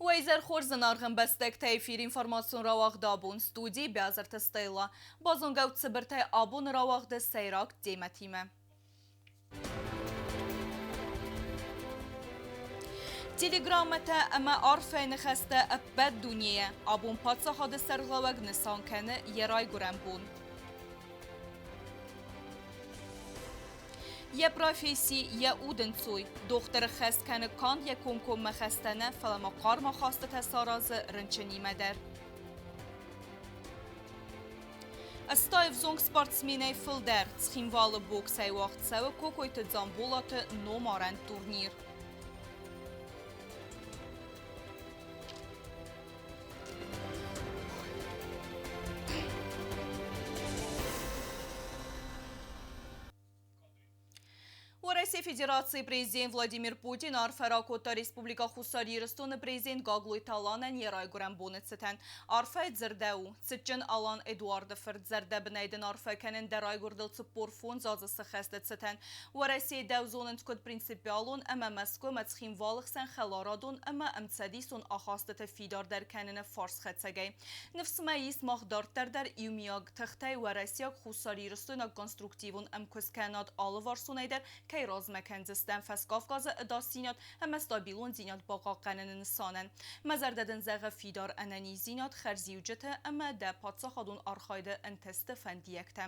Уӕ изӕр хорз, зынаргъ ӕмбӕстӕгтӕ, эфир информацион рауагъд абон, студийы Биазырты Стелла. Базонгӕ ут цыбыртӕй абоны рауагъды сӕйраг темӕтимӕ. Телеграммӕтӕ ӕмӕ арфӕйы ныхӕстӕ ӕппӕт дунейӕ. Абон паддзахады сӕргълӕууӕг нысан кӕны йӕ райгуырӕн бон. Йӕ професси, йӕ удӕнцой. Дохтыры хӕс кӕны канд йӕ комкоммӕ хӕстӕ нӕ, фӕлӕ ма хъарм ахастытӕ саразы рынчынимӕ дӕр. Ӕстай ӕвзонг спортсменӕй фылдӕр Цхинвалы боксӕй уагъд цӕуы Кокойты Дзамболаты номарӕн турнир. Уӕрӕсейы Федерацийы президент Владимир Путин арфӕ ракодта Республикӕ Хуссар Ирыстоны президент Гаглойты Аланӕн йӕ райгуырӕн боны цытӕн. Арфӕйы дзырдӕу, цытджын Алан Эдуарды фырт зӕрдӕбынӕй дын арфӕ кӕнын дӕ райгуырдыл 45 азы сыхӕсты цытӕн. Уӕрӕсейы дӕу зонынц куыд принципиалон ӕмӕ Мӕскуы ӕмӕ Цхинвалы хсӕн хӕларадон ӕмӕ ӕмцӕдисон ахастыты фидардӕр кӕныны фарсхӕцӕгӕй. Ныфс мӕ ис, мах дарддӕр дӕр иумиаг тыхтӕй уӕрӕсейаг-хуссарирыстойнаг конструктивон ӕмкуысткӕнынад алыварсонӕй дӕр кӕй размӕ кӕндзыстӕм Фӕскавказы ӕдасдзинад ӕмӕ стабилондзинад бахъахъхъӕныны нысанӕн. Мӕ зӕрдӕ дын зӕгъы фидар ӕнӕниздзинад, хӕрзиуджытӕ ӕмӕ дӕ паддзахадон архайды ӕнтысты фӕндиӕгтӕ.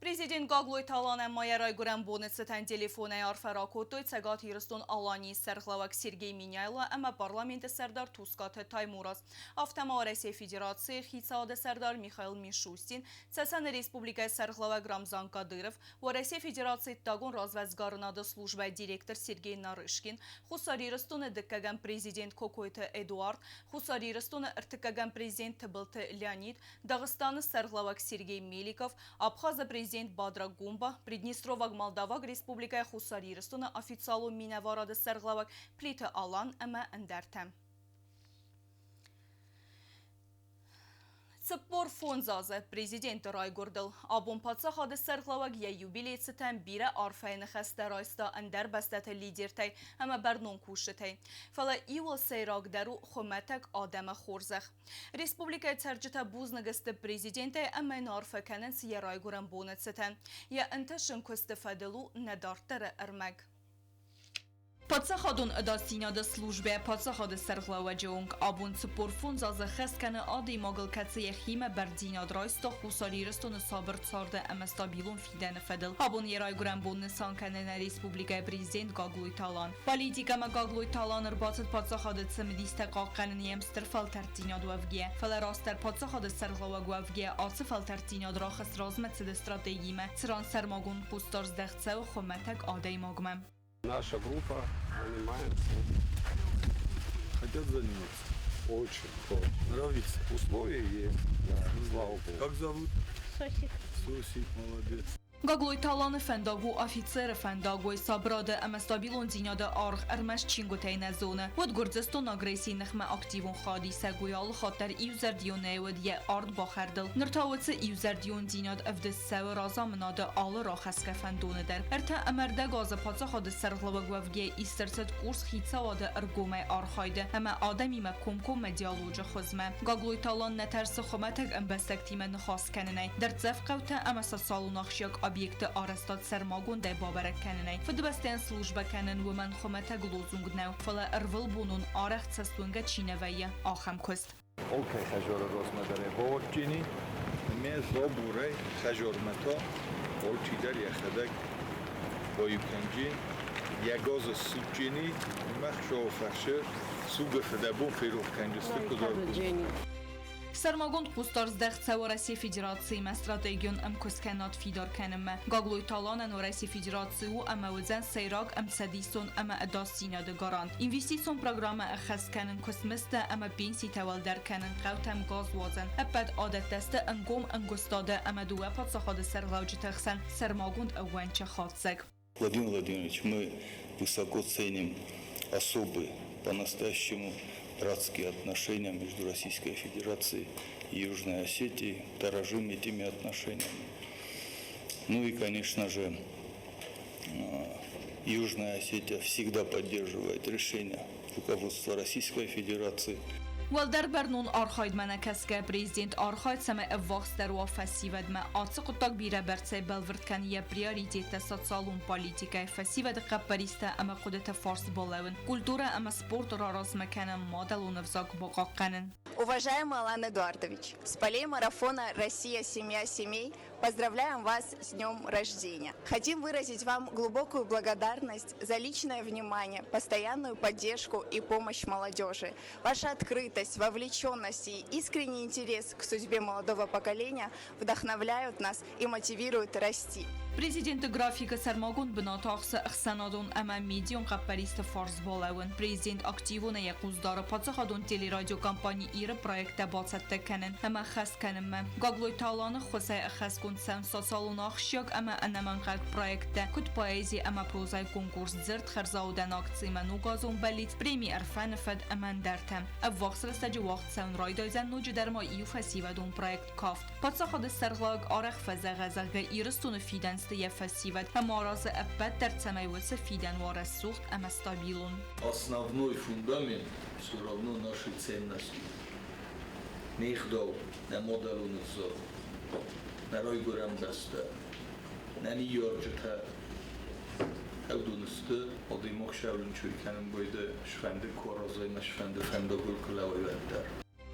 Президент Гаглойты Аланӕн ма йӕ райгуырӕн боны цытӕн телефонӕй арфӕ ракодтой Цӕгат Ирыстон-Аланийы сӕргълӕууӕг Сергей Меняйло ӕмӕ парламенты сӕрдар Тускъаты Таймураз. Афтӕ ма Уӕрӕсейы Федерацийы Хицауады сӕрдар Михаил Мишустин, Цӕцӕны Республикӕйы сӕргълӕууӕг Рамзан Кадыров, Уӕрӕсейы Федерацийы ӕддагон развӕдсгарынады службӕйы директор Сергей Нарышкин, Хуссар Ирыстоны дыккӕгӕм президент Кокойты Эдуард, Хуссар Ирыстоны ӕртыккӕгӕм президент Тыбылты Леонид, Дагъистаны сӕргълӕууӕг Сергей Меликов, Абхазы президент Бадра Гумба, Приднестроваг Молдаваг Республикӕйы Хуссар Ирыстоны официалон минӕварады сӕргълӕууӕг Плиты Алан ӕмӕ ӕндӕртӕ. 45 азы президенты райгуырдыл. Абон паддзахады сӕргълӕууӕг йӕ юбилейы цытӕн бирӕ арфӕйы ныхӕстӕ райста ӕндӕр бӕстӕты лидертӕй ӕмӕ бӕрнон кусджытӕй. Фӕлӕ иуыл сӕйрагдӕр у хуымӕтӕг адӕмы хорзӕх. Республикӕйы цӕрджытӕ бузныг сты президентӕй ӕмӕ йын арфӕ кӕнынц йӕ райгуырӕн боны цытӕн. Йӕ ӕнтысын куысты фӕдыл у нӕ дарддӕры ӕрмӕг. Паддзахадон ӕдасдзинады службӕ паддзахады сӕргълӕууӕджы онг абон 45 азы хӕс кӕны адӕймагыл, кӕцы йӕхимӕ бӕрндзинад райста Хуссар Ирыстоны сабыр царды ӕмӕ стабилон фидӕны фӕдыл. Абон йӕ райгуырӕн бон нысан кӕны нӕ республикӕйы президент Гаглойты Алан. Политикӕмӕ Гаглойты Алан ӕрбацыд паддзахады цымыдистӕ хъахъхъӕнын йӕм стыр фӕлтӕрддзинад уӕвгӕйӕ, фӕлӕ растдӕр паддзахады сӕргълӕууӕг уӕвгӕйӕ ацы фӕлтӕрддзинад рахызт размӕцыды стратегимӕ, цыран сӕрмагонд хъусдард здӕхт цӕуы хуымӕтӕг адӕймагмӕ. Наша группа занимается. Хотят заниматься? Очень. очень. Нравится? Условия есть, да, слава богу. Как зовут? Сосик. Сосик, молодец. Гаглойты Аланы фӕндаг у афицеры фӕндаг, уый сабырады ӕмӕ стабилондзинады аргъ ӕрмӕст чингуытӕй нӕ зоны. Уӕд Гуырдзыстон агрессийы ныхмӕ активон хайадисӕг уый алы хатт дӕр иузӕрдионӕй уыд йӕ ардбахӕрдыл. Ныр та уыцы иузӕрдиондзинад ӕвдыст цӕуы разамынады алы рахӕсгӕ фӕндоны дӕр. Ӕртӕ ӕмӕ ӕрдӕг азы паддзахады сӕргълӕууӕг уӕвгӕйӕ ист ӕрцыд къурс хицауады ӕргомӕй архайды ӕмӕ адӕмимӕ комкоммӕ диалоджы хуызмӕ. Гаглойты Алан нӕ тӕрсы хуымӕтӕг ӕмбӕстӕгтимӕ ныхас кӕнынӕй, дӕрддзӕф хъӕутӕ ӕмӕ социалон ахсджиаг объектты арӕзтад сӕрмагондӕй бабӕрӕг кӕнынӕй. Фыдыбӕстӕйӕн службӕ кӕнын уымӕн хуымӕтӕг лозунг нӕу, фӕлӕ ӕрвылбонон арӕх цӕстуынгӕ чи нӕ вӕййы, ахӕм куыст. Окей, хӕжоры розмӕ баорджини, ме зобурӕй хӕжормӕ та алчидӕр йӕхӕдӕг баиу кӕнджи, йӕ газы ссудджини, ӕмӕ хсӕвы фӕрсы сугы фыдӕбон ферох кӕнджысты куыд Сӕрмагонд хъусдард здӕхт цӕуы Уӕрӕсейы Федерациимӕ стратегион ӕмкуысткӕнынад фидар кӕнынмӕ. Гаглойты Аланӕн Уӕрӕсейы Федераци у ӕмӕ уыдзӕн сӕйраг ӕмцӕдисон ӕмӕ ӕдасдзинады гарант. Инвестицион программӕ ӕххӕст кӕнын куыстмыздтӕ ӕмӕ пенситӕ уӕлдӕр кӕнын хъӕутӕм газ уадзын. Ӕппӕт адӕттӕ сты ӕнгом ӕмгуыстады ӕмӕ дыууӕ паддзахады сӕргълӕуджыты хсӕн сӕрмагонд ӕууӕнчы хатдзӕг. Владимир Владимирович, мы высоко ценим особые, по-настоящему братские отношения между Российской Федерацией и Южной Осетией, дорожим этими отношениями. Ну и, конечно же, Южная Осетия всегда поддерживает решение руководства Российской Федерации. Уӕлдӕр бӕрнон архайдмӕ нӕ кӕсгӕ, президент архайд, цӕмӕй ӕввахсдӕр уа фӕсивӕдмӕ. Ацы хъуыддаг бирӕбӕрцӕй бӕлвырд кӕны йӕ приоритеттӕ социалон политикӕйы, фӕсивӕды хъӕппӕристӕ ӕмӕ хъуыдыты фарс балӕууын, культурӕ ӕмӕ спорт раразмӕ кӕнын, мадӕлон ӕвзаг бахъахъхъӕнын. Уважаемый Алан Эдуардович, с полей марафона «Россия. Семья семей» поздравляем вас с днем рождения. Хотим выразить вам глубокую благодарность за личное внимание, постоянную поддержку и помощь молодежи. Ваша открытость, вовлеченность и искренний интерес к судьбе молодого поколения вдохновляют нас и мотивируют расти. Президенты графикы сӕрмагонд бынат ахсы ӕхсӕнадон ӕмӕ медион хъӕппӕристы фарс балӕууын. Президент активонӕй йӕ хъус дары паддзахадон телерадиокомпани Ир-ы проекттӕ бацӕттӕ кӕнын ӕмӕ ӕххӕст кӕнынмӕ. Гаглойты Аланы ххуысӕй ӕххӕстгонд цӕуынц социалон ахсджиаг ӕмӕ ӕнӕмӕнгхъӕуӕг проекттӕ, куыд поэзи ӕмӕ прозӕйы конкурс Дзырд хӕрзаудӕн акцимӕ Ногазон бӕллиц, преми Ӕрфӕны фӕд ӕмӕ ӕндӕртӕ. Ӕввахс рӕстӕджы уагъд цӕуын райдайдзӕн ноджыдӕр ма иу фӕсивӕдон проект Кафт. Паддзахады сӕргълӕууӕг арӕх фӕзӕгъы, зӕгъгӕ, Ирыстоны фидӕн сты йӕ фӕсивӕд ӕмӕ аразы ӕппӕт дӕр, цӕмӕй уыцы фидӕн уа рӕсугъд ӕмӕ стабилон. Основной фундамент все равно наши ценности. Не гъдау, нӕ мадӕлон ӕвзаг, нӕ райгуырӕн бӕстӕ, нӕ ныййарджытӕ уыдон сты, адӕймаг сӕвлынчой кӕнын байдайы, сфӕнды куы аразай ӕмӕ сфӕнды фӕндагыл куы лӕууай, уӕддӕр.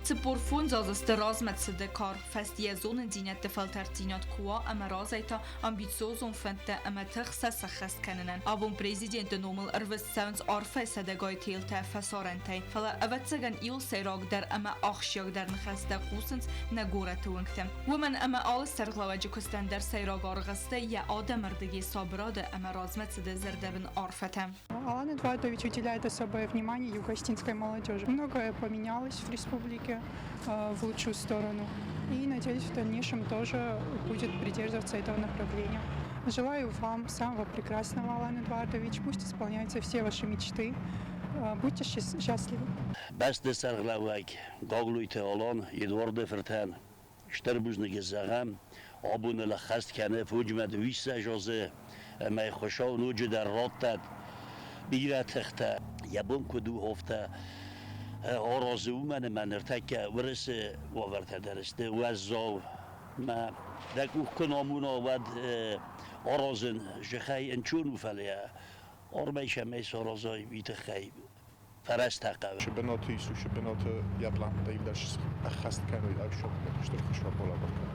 45 азы сты размӕцыды кар, фӕстийӕ зонындзинӕдты фӕлтӕрддзинад куы уа ӕмӕ разӕй та амбициозон фӕндтӕ ӕмӕ тых сӕ сӕххӕст кӕнынӕн. Абон президенты номыл ӕрвыст цӕуынц арфӕйы сӕдӕгай телтӕ фӕсарӕнтӕй, фӕлӕ, ӕвӕццӕгӕн, иуыл сӕйрагдӕр ӕмӕ ахсджиагдӕр ныхӕстӕ хъусынц нӕ горӕты уынгты. Уымӕн ӕмӕ алы сӕргълӕууӕджы куыстӕн дӕр сӕйраг аргъ сты йӕ адӕмы рдыгӕй сабырады ӕмӕ размӕцыды зӕрдӕбын арфӕтӕ. Алан Эдуардович уделяет особое внимание юго-осетинской молодежи. Многое поменялось в республике в лучшую сторону. И, надеюсь, в дальнейшем тоже будет придерживаться этого направления. Желаю вам самого прекрасного, Алан Эдуардович. Пусть исполняются все ваши мечты. Будьте счастливы. Бӕсты сӕргълӕууӕг Гаглойты Алан Эдуарды фыртӕн стыр бузныг зӕгъӕм, абон ыл ӕххӕст кӕны фондзмӕ дыууиссӕдз азы ӕмӕ Хуыцау ноджыдӕр раттӕд бирӕ тыхтӕ. Йӕ бон куыд у, афтӕ аразы, уымӕн ӕмӕ ныртӕккӕ Уырысы уавӕртӕ дӕр сты уӕззау. Мӕ дӕ къух куы намона, уӕд аразын зыхӕй ӕнцон у, фӕлӕ армӕй цӕмӕй саразай, уый тыххӕй фӕрӕзтӕ хъӕуы. Цы бынаты ис, уыцы бынаты йӕ пълантӕ иудӕр ӕххӕст кӕной ӕфсадмӕ стыр хуысау балӕвар кӕнын.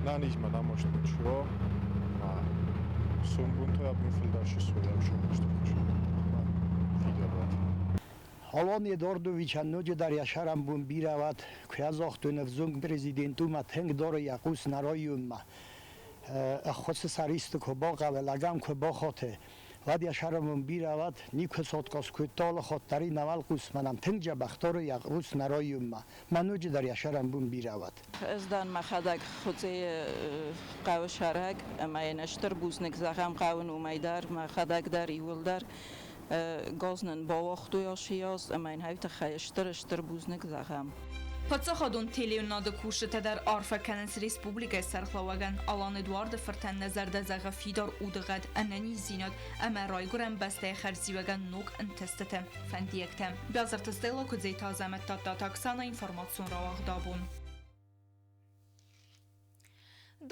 Нӕнизмӕ намост чи уа, ӕмӕ сомбонтӕ абон фылдӕр сысой ӕфсадмӕ стыр хуысау ӕмӕ фидар уӕд. Алан Эдуардовичӕн ноджыдӕр йӕ сӕрӕнбон бирӕ уӕд, куы йӕ загътон ӕвзонг президент уымӕ тынг дары йӕ хъус нӕ районмӕ. Ӕххуысы сӕр исты куы бахъӕуы, лӕгӕн куы бахаты, уӕд йӕ сӕрӕнбон бирӕ уӕд, никуы цоткъос кодта алы хатт дӕр ин нӕ уӕлхъус мӕнӕн тынг дзӕбӕх дары йӕ хъус нӕ районмӕ. Мӕ ноджыдӕр йӕ сӕрӕнбон бирӕ уӕд. Ӕз дӕн мӕхӕдӕг Хуыцъейы хъӕуы сӕрӕг ӕмӕ йын стыр бузныг зӕгъӕм хъӕуы номӕй дӕр, мӕхӕдӕг дӕр иууылдӕр. Газ нын бауагътой ацы аз ӕмӕ йын уый тыххӕй стыр-стыр бузныг зӕгъӕм. Паддзахадон телеуынынады кусджытӕ дӕр арфӕ кӕнынц республикӕйы сӕргълӕууӕгӕн Алан Эдуарды фыртӕн нӕ зӕрдӕ зӕгъы фидар удыгъӕд, ӕнӕниздзинад ӕмӕ райгуырӕн бӕстӕйы хӕрзиуӕгӕн ног ӕнтыстытӕ, фӕндиӕгтӕ. Бязырты Стелла, Куыдзеты Азӕмӕт, Тадтаты Оксана, информацион рауагъд абон.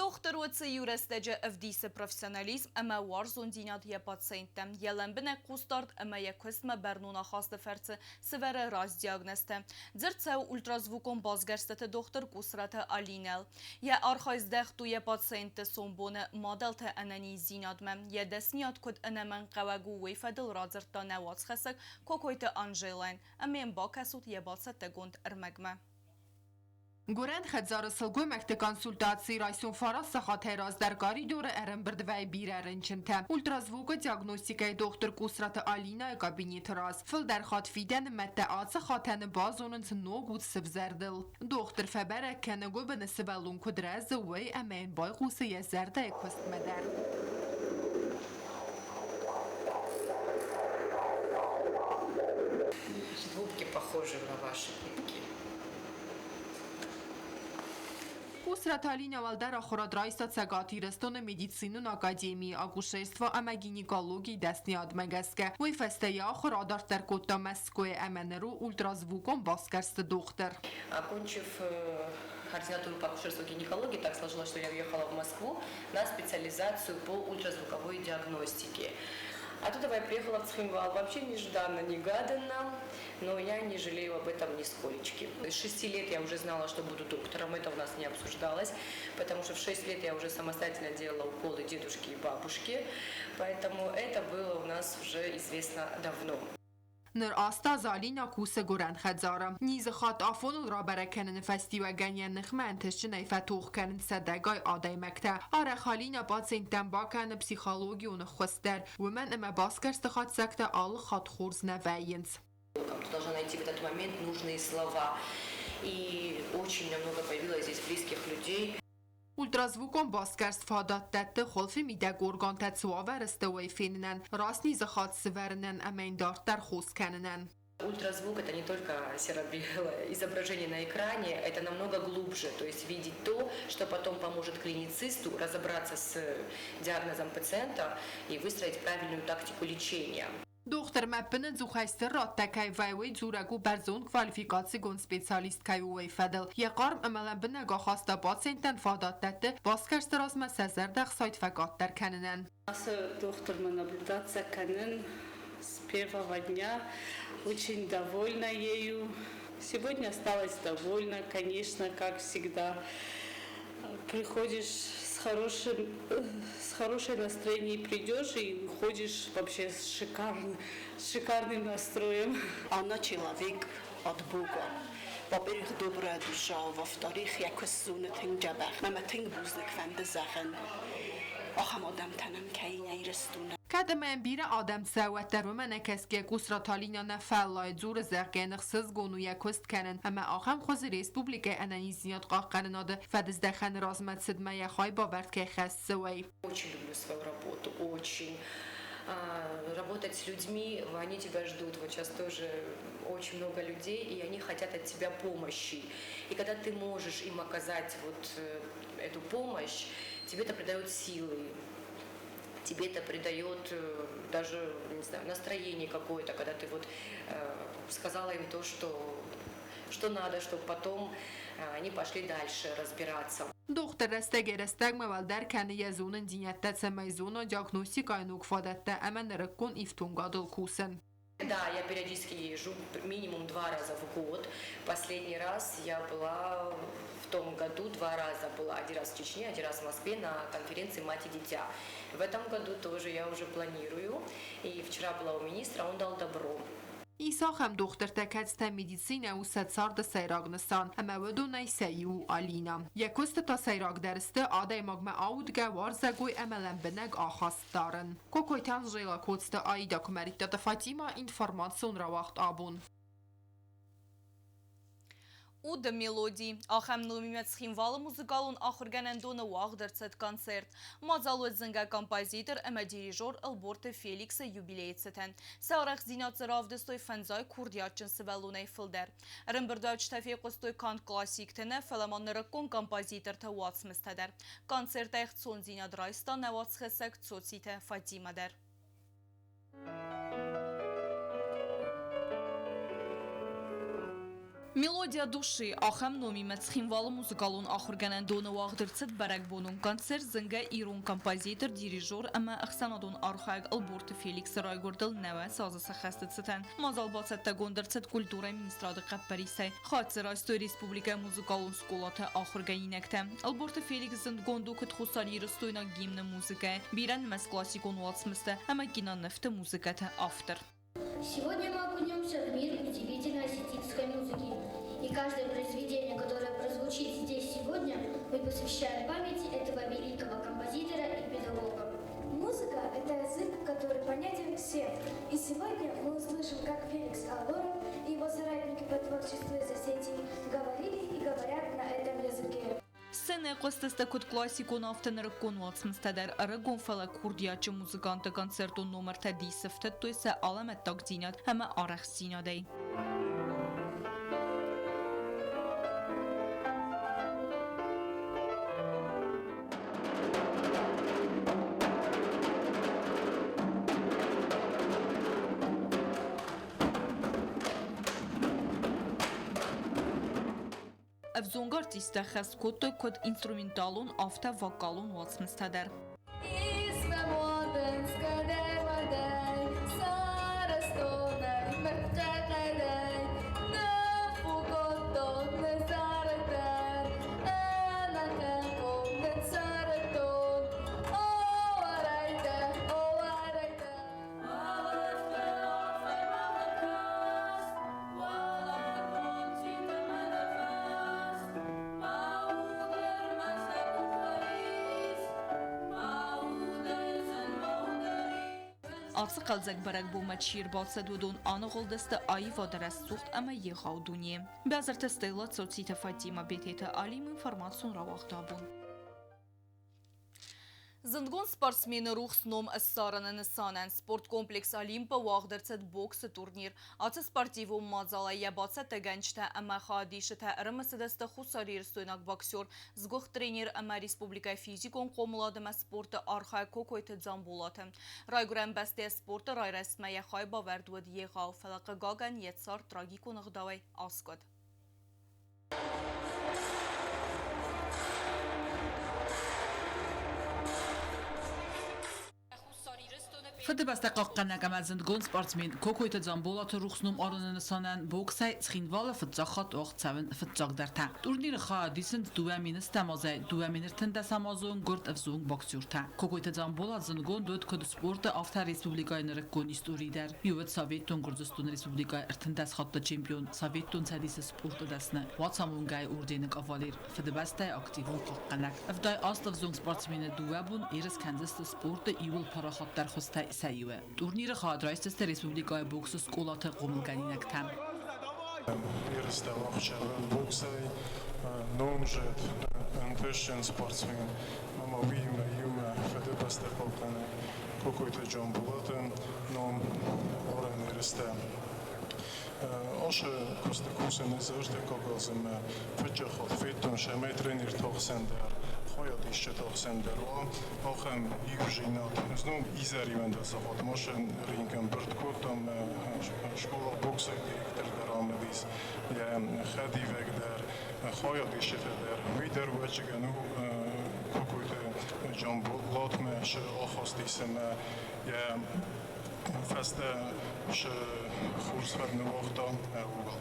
Дохтыр уыцы иу рӕстӕджы ӕвдисы профессионализм ӕмӕ уарзондзинад йӕ пациенттӕм. Йӕ лӕмбынӕг хъусдард ӕмӕ йӕ куыстмӕ бӕрнон ахасты фӕрцы сывӕры раст диагнозтӕ. Дзырд цӕуы ультразвукон басгӕрстыты дохтыр Къусраты Алинӕйыл. Йӕ архайд здӕхт у йӕ пациентты сомбоны мадӕлты ӕнӕниздзинадмӕ. Йӕ дӕсныйад куыд ӕнӕмӕнгхъӕуӕг у, уый фӕдыл радзырдта нӕ уацхӕссӕг Кокойты Анжелӕйӕн ӕмӕ йын бакӕсут йӕ бацӕттӕгонд ӕрмӕгмӕ. Гуырӕн хӕдзары сылгоймӕгты консультацийы райсом фараст сахатӕй раздӕр коридоры ӕрӕмбырд вӕййы бирӕ рынчынтӕ. Ультразвукы диагностикӕйы дохтыр Къусраты Алинӕйы кабинеты раз. Фылдӕр хатт фидӕны мӕдтӕ ацы хатӕны базонынц ног уд сывзӕрдыл. Дохтыр фӕбӕрӕг кӕны гуыбыны сывӕллон куыд рӕзы, уый ӕмӕ йын байхъусы йӕ зӕрдӕйы куыстмӕ дӕр. Губки похожи на ваши губки. Къусраты Алинӕ уӕлдӕр ахуырад райста Цӕгат Ирыстоны медицинон академийы акушерство ӕмӕ гинекологийы дӕсныйадмӕ гӕсгӕ. Уый фӕстӕ йӕ ахуыр адарддӕр кодта Мӕскуыйы ӕмӕ ныр у ультразвукон басгӕрсты дохтыр. Окончив ординатуру по акушерству и гинекологии, так сложилось, что я уехала в Москву на специализацию по ультразвуковой диагностике. Оттуда я приехала в Цхинвал вообще нежданно, негаданно, но я не жалею об этом нисколечки. С 6 лет я уже знала, что буду доктором, это у нас не обсуждалось, потому что в 6 лет я уже самостоятельно делала уколы дедушке и бабушке, поэтому это было у нас уже известно давно. Ныр аст азы Алинӕ кусы гуырӕн хӕдзары. Низы хатт афоныл рабӕрӕг кӕныны фӕстиуӕгӕн йӕ ныхмӕ ӕнтыстджынӕй фӕтох кӕнынц сӕдӕгай адӕймӕгтӕ. Арӕх Алинӕ пациенттӕн бакӕны психологион ӕххуыс дӕр, уымӕн ӕмӕ басгӕрсты хатдзӕгтӕ алы хатт хорз нӕ вӕййынц. Ты должна найти в этот момент нужные слова. И очень много появилось здесь близких людей. Ультразвукон басгӕрст фадат дӕтты хуылфы мидӕг органтӕ цы уавӕры сты, уый фенынӕн, раст низы хатт сывӕрынӕн ӕмӕ йын дарддӕр хос кӕнынӕн. Ультразвук – это не только серо-белое изображение на экране, это намного глубже, то есть видеть то, что потом поможет клиницисту разобраться с диагнозом пациента и выстроить правильную тактику лечения. Дохтырмӕ ӕппынӕдзухӕй стыр радтӕ кӕй вӕййы, уый дзурӕг у бӕрзонд квалификацигонд специалист кӕй у, уый фӕдыл. Йӕ хъарм ӕмӕ лӕмбынӕг ахаста пациенттӕн фадат дӕтты басгӕрсты размӕ сӕ зӕрдӕхсайд фӕкъаддӕр кӕнынӕн. Ацы дохтырмӕ наблюдаться кӕнын с первого дня. Очень довольна ею. Сегодня осталась довольна, конечно, как всегда. Приходишь с хорошим, с хорошей настроением придешь и уходишь вообще с шикарным настроем. Она человек от Бога. Во-первых, добрая душа, во-вторых, йӕ куыст зоны тынг дзӕбӕх. Мӕ мӕ тынг бузныг фӕнды зӕгъын ахӕм адӕмтӕ нӕм кӕй нӕ Ирыстоны. Кӕд ӕмӕ йӕм бирӕ адӕм цӕуы, уӕддӕр уымӕ нӕ кӕсгӕ Къусраты Алинӕ нӕ фӕллайы, дзуры, зӕгъгӕ, ӕхсызгон у йӕ куыст кӕнын ӕмӕ ахӕм хуызы республикӕйы ӕнӕниздзинад хъахъхъӕнынады фӕдыздӕхӕны размӕцыдмӕ йӕ хайбавӕрд кӕй хӕссы, уый. Очень люблю свою работу, очень. Работать с людьми, они тебя ждут. Вот сейчас тоже очень много людей, и они хотят от тебя помощи. И когда ты можешь им оказать вот эту помощь, тебе это придает силы, тебе это придает даже, не знаю, настроение какое-то, когда ты вот сказала им то, что надо, чтобы потом они пошли дальше разбираться. Дохтыр рӕстӕгӕй-рӕстӕгмӕ уӕлдӕр кӕны йӕ зонындзинӕдтӕ, цӕмӕй зона диагностикӕйы ног фадӕттӕ ӕмӕ нырыккон ифтонгадыл кусын. Да, я периодически езжу, минимум два раза в год. Последний раз я была в том году, два раза была. Один раз в Чечне, один раз в Москве на конференции «Мать и дитя». В этом году тоже я уже планирую. И вчера была у министра, он дал добро. Ис ахӕм дохтыртӕ, кӕцытӕ медицинӕ у сӕ царды сӕйраг нысан, ӕмӕ уыдонӕй сӕ иу у Алинӕ. Йӕ куысты та сӕйрагдӕр сты адӕймагмӕ аудгӕ, уарзӕгой ӕмӕ лӕмбынӕг ахаст дарын. Кокойты Анжела, Коцты Аида, Куымӕридтаты Фатимӕ, информацион рауагъд абон. Уды мелоди. Ахӕм номимӕ Цхинвалы музыкалон ахуыргӕнӕндоны уагъд ӕрцыд концерт. Мадзал уыд зынгӕ композитор ӕмӕ дирижер Ӕлборты Феликсы юбилейы цытӕн. Сӕ арӕхстдзинад дзы равдыстой фӕндзай курдиатджын сывӕллонӕй фылдӕр. Ӕрӕмбырдуӕвджытӕ фехъуыстой канд классикты нӕ, фӕлӕ ма нырыккон композиторты уацмыстӕ дӕр. Концертӕй ӕхцондзинад райста нӕ уацхӕссӕг Цоциты Фатимӕ дӕр. Мелодия души ахӕм номимӕ Цхинвалы музыкалон ахуыргӕнӕндоны уагъд ӕрцыд бӕрӕгбонон концерт зынгӕ ирон композитор, дирижер ӕмӕ ӕхсӕнадон архайӕг Ӕлборты Феликсы райгуырдыл 90 азы сӕххӕсты цытӕн. Мадзал бацӕттӕгонд ӕрцыд культурӕйы министрады хъӕппӕрисӕй. Хатт дзы райстой республикӕйы музыкалон скъолаты ахуыргӕнинӕгтӕ. Ӕлборты Феликс зындгонд у куыд хуссарирыстойнаг гимны музыкӕйы, бирӕнымӕц классикон уацмыстӕ ӕмӕ кинонывты музыкӕты автор. Сегодня мы окунемся в мир удивительной осетинской музыки. И каждое произведение, которое прозвучит здесь сегодня, мы посвящаем памяти этого великого композитора и педагога. Музыка – это язык, который понятен всем. И сегодня мы услышим, как Феликс Алборов и его соратники по творчеству из Осетии говорили и говорят на этом языке. Сценӕйы хъуыстысты куыд классикон, афтӕ нырыккон уацмыстӕ дӕр. Ӕрыгон, фӕлӕ курдиатджын музыкантты концертон номыртӕ дисы фтыдтой сӕ алӕмӕттагдзинад ӕмӕ арӕхстдзинадӕй. Ӕвзонг артисттӕ хӕст кодтой куыд инструменталон, афтӕ вокалон уацмыстӕ дӕр. Ацы хъӕлдзӕг бӕрӕгбонмӕ чи ӕрбацыд, уыдон аныгъуылдысты аивады рӕсугъд ӕмӕ егъау дунейы. Бязырты Стелла, Цоциты Фатимӕ, Бететы Алим, информацион рауагъд абон. Зындгонд спортсмены рухс ном ссарыны нысанӕн спорткомплекс Олимп-ы уагъд ӕрцыд боксы турнир. Ацы спортивон мадзалӕй йӕ бацӕттӕгӕнджытӕ ӕмӕ хайадисджытӕ ӕрымысыдысты хуссарирыстойнаг боксер, сгуыхт тренер ӕмӕ республикӕйы физикон хъомылад ӕмӕ спорты архайӕг Кокойты Дзамболаты. Райгуырӕн бӕстӕйы спорты райрӕзтмӕ йӕ хайбавӕрд уыд егъау, фӕлӕ хъыгагӕн йӕ цард трагикон ӕгъдауӕй аскъуыд. Фыдыбӕстӕ хъахъхъӕнӕг ӕмӕ зындгонд спортсмен Кокойты Дзамболаты рухс ном арыны нысанӕн боксӕй Цхинвалы фыццаг хатт уагъд цӕуын фыццагдӕртӕ. Турниры хайад исынц 2010 азӕй 2013 азон гуырд ӕвзонг боксертӕ. Кокойты Дзамболат зындгонд уыд куыд спорты, афтӕ республикӕйы нырыккон историйы дӕр. Уый уыд Советон Гуырдзыстоны Республикӕйы 13 хатты чемпион, Советон Цӕдисы спорты дӕсны, Уацамонгӕйы ордены кавалер, Фыдыбӕстӕйы активон хъахъхъӕнӕг. 78 ӕвзонг спортсмены дыууӕ бон ерыс кӕндзысты спорты иууыл парахатдӕр хуызтӕй сӕ иуы. Турниры хайад райсдзысты республикӕйы боксы скъолаты хъомылгӕнинӕгтӕ. Ерыстӕ уагъд боксӕй номзыд ӕнтыстджын спортсмен ӕмӕ уыимӕ иумӕ Фыдыбӕстӕ хъахъхъӕнӕг Кокойты Джамбулаты ном арӕн ерыстӕ. Ашы куысты кусын ӕз ӕртыккаг азы мӕ фыццаг федтон сӕмӕй тренерты ӕхсӕн дӕр, хайадисджыты ӕхсӕн дӕр уа ахӕм иудзинад. Знон изӕримӕ дӕр зӕгъӕд машин ринг ӕмбырд кодтам, скъола боксӕй директор дӕр амыдис, йӕ хӕдивӕг дӕр, хайадисджытӕ дӕр. Уый дӕр уӕджыгӕн у Кокойты Джамбулатмӕ шы ахаст ис ӕмӕ йӕ фӕстӕ шы хорз фӕд ныууагъта ууыл.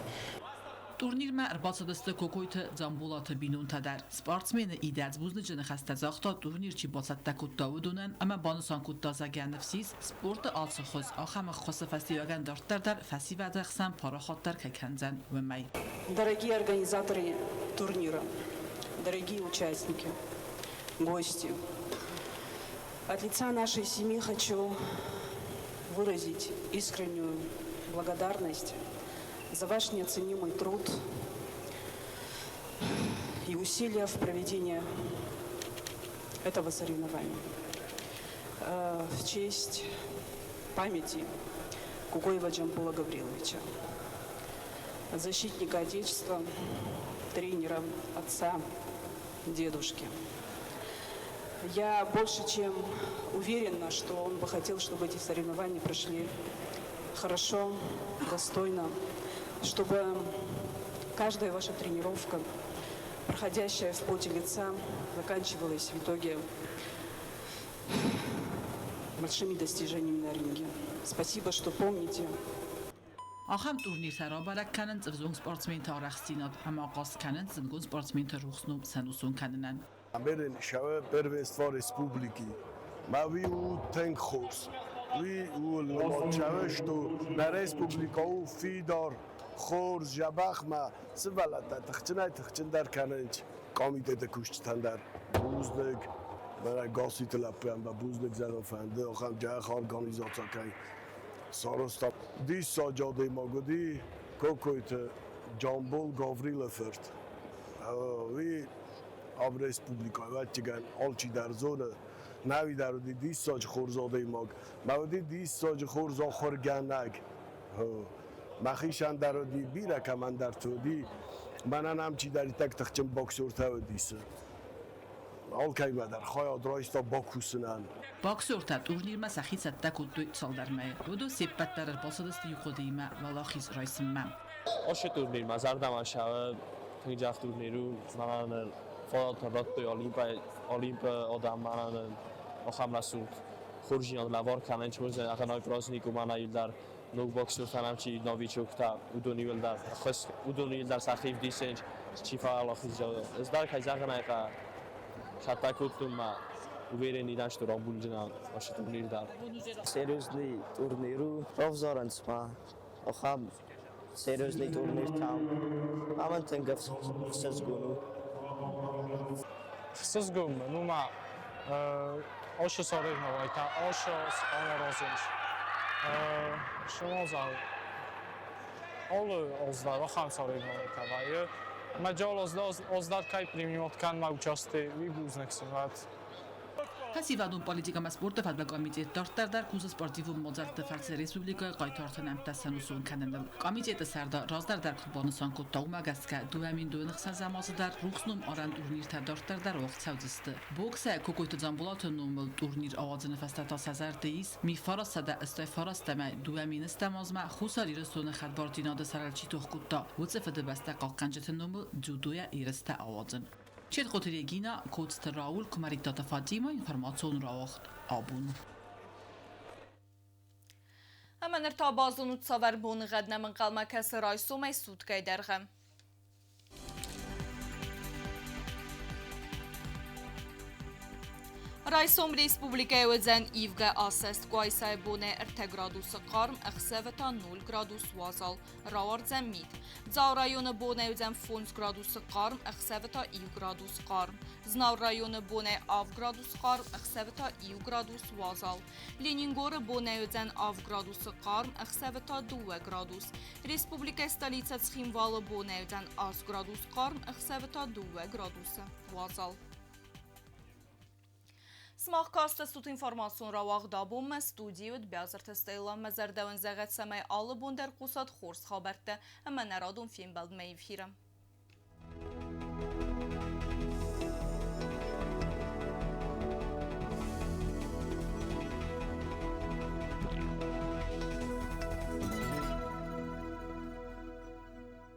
Турнирмӕ ӕрбацыдысты Кокойты Дзамболаты бинонтӕ дӕр. Спортсмены идӕдз бузныджы ныхӕстӕ загъта, турнир чи бацӕттӕ кодта, уыдонӕн ӕмӕ банысан кодта, зӕгъгӕ, ныфс ис, спорты ацы хуыз ахӕм ӕххуысы фӕстиуӕгӕн дарддӕр дӕр фӕсивӕды хсӕн парахатдӕр кӕй кӕндзӕн, уымӕй. Дорогие организаторы турнира, дорогие участники, гости, от лица нашей семьи хочу выразить искреннюю благодарность за ваш неоценимый труд и усилия в проведении этого соревнования. В честь памяти Кукоева Джамбула Гавриловича, защитника Отечества, тренера, отца, дедушки. Я больше чем уверена, что он бы хотел, чтобы эти соревнования прошли хорошо, достойно, чтобы каждая ваша тренировка, проходящая в поте лица, заканчивалась в итоге большими достижениями на ринге. Спасибо, что помните. Ахӕм турниртӕ рабӕрӕг кӕнынц ӕвзонг спортсменты арӕхстдзинад ӕмӕ ахъаз кӕнынц зындгонд спортсменты рухс ном сӕнусон кӕнынӕн. Мерен шаве первенство республики. Ма уый у тынг хорз. Уый у нымад шаве, что нӕ республика у фидар, хорз, дзӕбӕх ма сывӕллӕттӕ тыхджынӕй-тыхджындӕр кӕнынц комитеты кусджытӕн дӕр. Бузныг, мӕнӕ Гасситы лӕппуйӕн ба бузныг зӕгъын фӕнды, ахӕм джӕх организаци кӕй сарӕзта. Диссаджы адӕймаг уыди Кокойты Джамбул Гаврилы фырт. Уый ам республикӕйы, ӕвӕццӕгӕн, алчидӕр зоны. Нӕуи дӕр уыди диссаджы хорз адӕймаг. Мӕ уыди диссаджы хорз ахуыргӕнӕг. Мӕхицӕн дӕр уыди, бирӕ кӕмӕндӕрты уыди. Мӕнӕн ам чидӕриддӕр тыхджын боксертӕ уыдис. Алкӕимӕ дӕр хайад райста бакусынӕн. Боксертӕ турнирмӕ сӕхи цӕттӕ кодтой цалдӕр мӕйы. Уыдон се ппӕт дӕр ӕрбацыдысты иу хъуыдыимӕ уӕлахиз райсынмӕ. Ашы турнир мӕ зӕрдӕмӕ цӕуы. Тынг джӕх турнир у, мӕнӕн фадат радтой Олимпы адӕм мӕнӕн ахӕм рӕсугъд хорздзинад лӕвар кӕнын, чи уыдзӕн ӕхӕнӕй праздник у мӕнӕ иуылдӕр ног боксертӕ нӕм чи новичоктӕ, уыдон иуылдӕр уыдон иуылдӕр сӕхи вдисынц, чи фӕуӕлахиз. Ӕз дӕр, кӕй зӕгъын ӕй хъӕуы, цӕттӕ кодтон мӕ уверенный дӕн, что рамбулдзынӕн ацы турнир дӕр. Серьезный турнир у, равзарынц ма ахӕм серьезный турниртӕм. Амӕн тынг ӕхсызгон у. Ӕхсызгон мын у ма ошо соревновайтӕ, ошо аразынц. Сымазал алы аз дӕр ахӕм соревновайтӕ вӕййы. Мӕ джол аз дӕр кӕй принимать кӕн мӕ участие, уый бузныг сын уӕд. Фӕсивӕдон политикӕ ӕмӕ спорты фӕдыл комитет дарддӕр дӕр кусы спортивон мадзӕлтты фӕрцы республикӕйы хъайтарты нӕмттӕ сӕнусон кӕныныл. Комитеты сӕрдар раздӕр дӕр куыд банысан кодта, уымӕ гӕсгӕ 2026 азы дӕр рухс ном арӕн турниртӕ дарддӕр дӕр уагъд цӕудзысты. Боксӕй Кокойты Дзамболаты номыл турнир ауадзыны фӕстӕ та сӕ зӕрды ис 1989 2000 азмӕ Хуссар Ирыстоны хӕдбардзинады сӕрыл чи тох кодта, уыцы фыдыбӕстӕ хъахъхъӕнджыты номыл дзюдойӕ ерыстӕ ауадзын. Четхъоты Регина, Коцты Рауль, Куымӕридтаты Фатимӕ, информацион рауагъд Абон. Ӕмӕ ныр та базонут, цавӕр боныгъӕд нӕм ӕнхъӕлмӕ кӕсы райсомӕй суткӕйы дӕргъы. Райсом республикӕйы уыдзӕн ивгӕ асӕст Къуайсайы бонӕй 3 градусы хъарм, ӕхсӕвы та 0 градус уазал. Рауардзӕн мит. Дзауы районы бонӕй уыдзӕн 5 градусы хъарм, ӕхсӕвы та 1 градус хъарм. Знауыр районы бонӕй 7 градус хъарм, ӕхсӕвы та 1 градус уазал. Ленингоры бонӕй уыдзӕн 7 градусы хъарм, ӕхсӕвы та 2 градус. Республикӕйы столицӕ Цхинвалы бонӕй уыдзӕн 8 градус хъарм, ӕхсӕвы та 2 градусы уазал. Сымах кастыстут информацион рауагъд абонмӕ студийы уыд Бязырты Стелла. Мӕ зӕрдӕ уын зӕгъӕд, цӕмӕй алы бон дӕр хъусат хорз хабӕрттӕ ӕмӕ нӕ радон фембӕлдмӕ эфиры.